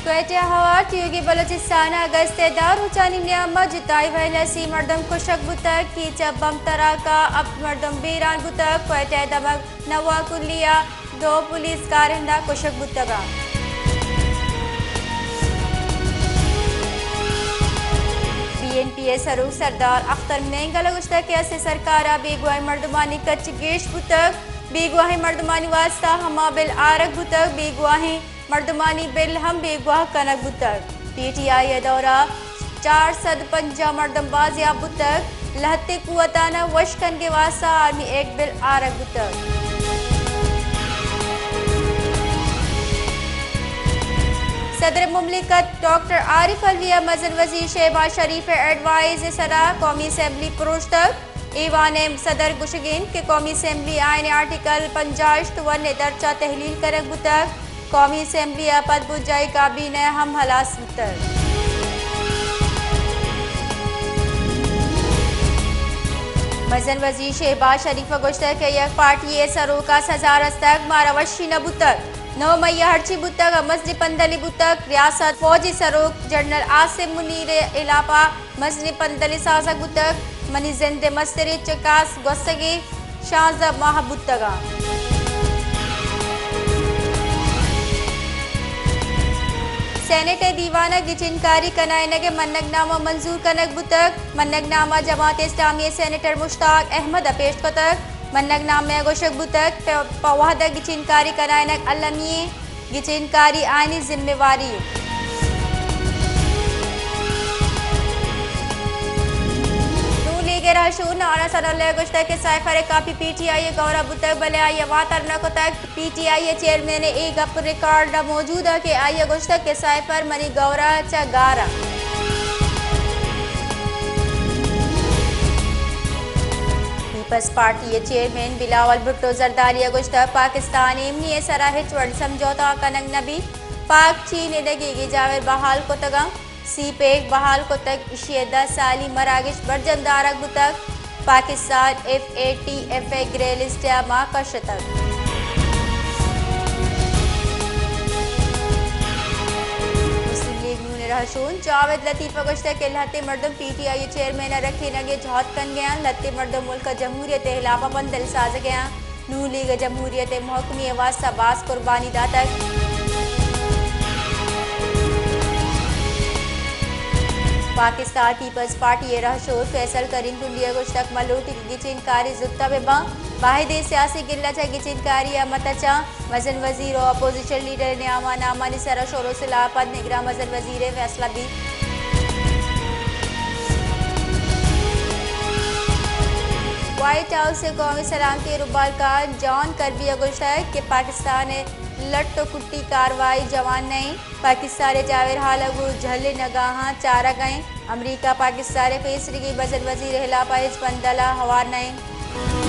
کوئٹہ ءِ ہوار تیوگیں بلوچستان ءَ اگست ءِ دہ روچانی نیام ءَ جتائی وئیل ءَ سی مردم کشگ بوتگ، کیچ ءِ بمب تراک ءَ ہپت مردم بیران بوتگ، کوئٹہ ءِ دمگ نوا کلی ءَ دو پولیس کارندہ کشگ بوتگ اَنت۔ بی این پی ءِ سروک سردار اختر مینگل ءَ گوشتگ کہ اسے سرکار ءَ بیگواہیں مردمانی کچ گیش بوتگ، بیگواہیں مردمانی واستہ ہما بل آرگ بوتگ، بیگواہیں مردمانی بل ہم بیگواہ کنگ بوتگ۔ پی ٹی آئی ءِ دور ءَ چار سد پنجاہ مردم بازیاب بوتگ۔ لہتیں قوتاں ءَ وش کنگ ءِ واستہ آرمی ایکٹ بل آرگ بوتگ۔ صدر مملکت ڈاکٹر عارف علوی ءَ مزن وزیر شہباز شریف ءِ ایڈوائز ءِ سرا قومی اسمبلی پروشتگ۔ ایوان ءِ صدر گوشگ ءَ اِنت کہ قومی اسمبلی آئین ءِ آرٹیکل پنجاہ ہشت ون ءِ درچ ءَ تحلیل کنگ بوتگ۔ قومی اسمبلی ءَ پد بجائی کابینہ ہم ہلاس بوتگ۔ مزن وزیر شہباز شریف ءَ گوشتگ کہ یک پارٹی ءِ سروک ءَ سزا رستگ، مارا وشی نہ بوتگ۔ نو مئی ءَ ہرچی بوتگ ءَ مزنیں پندلی بوتگ۔ ریاست فوج ءِ سروک جنرل عاصم منیر ءِ ہلاپ ءَ مزنیں پندلے سازگ بوتگ۔ منی زند ءِ مستریں چکاس گوستگیں شانزدہ ماہ بوتگ اَنت۔ سینیٹ ءِ دیوان ءَ گچین کاری کنائینگ ءِ منگ نامہ منظور کنگ بوتگ۔ منگ نامہ جماعت اسلامی ءِ سینیٹر مشتاق احمد ءَ پیش کتگ۔ منگ نامہ ءَ گوشگ بوتگ کہ پہ وھد ءَ گچین کاری کنائینگ المی ایں۔ گچین کاری آیانی ذمہ واری اِنت۔ نون لیگ ءِ رہشون نانا ثناء اللہ ءَ گوشتگ کہ سائفر ءِ کاپی پی ٹی آئی ءِ گور ءَ بوتگ، بلے آئی ءَ واتر نہ کتگ۔ پی ٹی آئی ءِ چیئرمین ءِ اے گپ ریکارڈ ءَ موجود اَنت کہ آئی ءَ گوشتگ کہ سائفر منی گور ءَ چہ گار اَنت۔ پیپلز پارٹی ءِ چیئرمین بلاول بھٹو زرداری ءَ گوشتگ پاکستان ایمنی ءِ سرا ہچ وڑیں سمجھوتہ کنگ نہ بیت۔ پاک چین ءِ دگیگیں جاور بحال کتگ اَنت۔ سی پیک بحال کتگ، ایشی ءِ دہ سالی مراگش برجم دارگ بوتگ۔ Pakistan F A T F ءِ گرے لسٹ ءَ ماں کشتگ۔ مسلم لیگ نون ءِ رہشون جاوید لطیف ءَ گوشتگ کہ لہتیں مردم پی ٹی آئی ءِ چیئرمین ءَ رکھینگ ءِ جہد کنگ ءَ اَنت، لہتیں مردم ملک ءَ جمہوریت ءِ ہلاپ ءَ بندل سازگ ءَ اَنت۔ نون لیگ ءَ جمہوریت ءِ مہکمی ءِ واستہ باز قربانی داتگ۔ پاکستان پیپلز پارٹی ءِ رہشور فیصل کریم ٹنڈی ءَ گوشتگ، ما لوٹیں کہ گچین کاری زوت ءَ بہ باں، باید ایں سیاسی گلہ چہ گچین کاری ءَ مہ تچاں۔ مزن وزیر ءُ اپوزیشن لیڈر ءِ نیام ءَ نامانی سرا شور ءُ صلاح ءَ پد نگراں مزن وزیر ءِ فیصلہ بیت۔ وائٹ ہاؤس ءِ قومی سلامتی ءِ رمبال کار جان کربی ءَ گوشتگ کہ پاکستان ءِ لٹ ءُ کٹی کاروائی جوان نہ اِنت، پاکستان ءِ جاور ہالگ ءُ جھلینگ ءَ آہاں چارگ ءَ اِنت۔ امریکہ پاکستان ءِ پیسریگیں مزن وزیر ءِ ہلاپ ءَ ہچ بندل ءَ ہوار نہ اِنت۔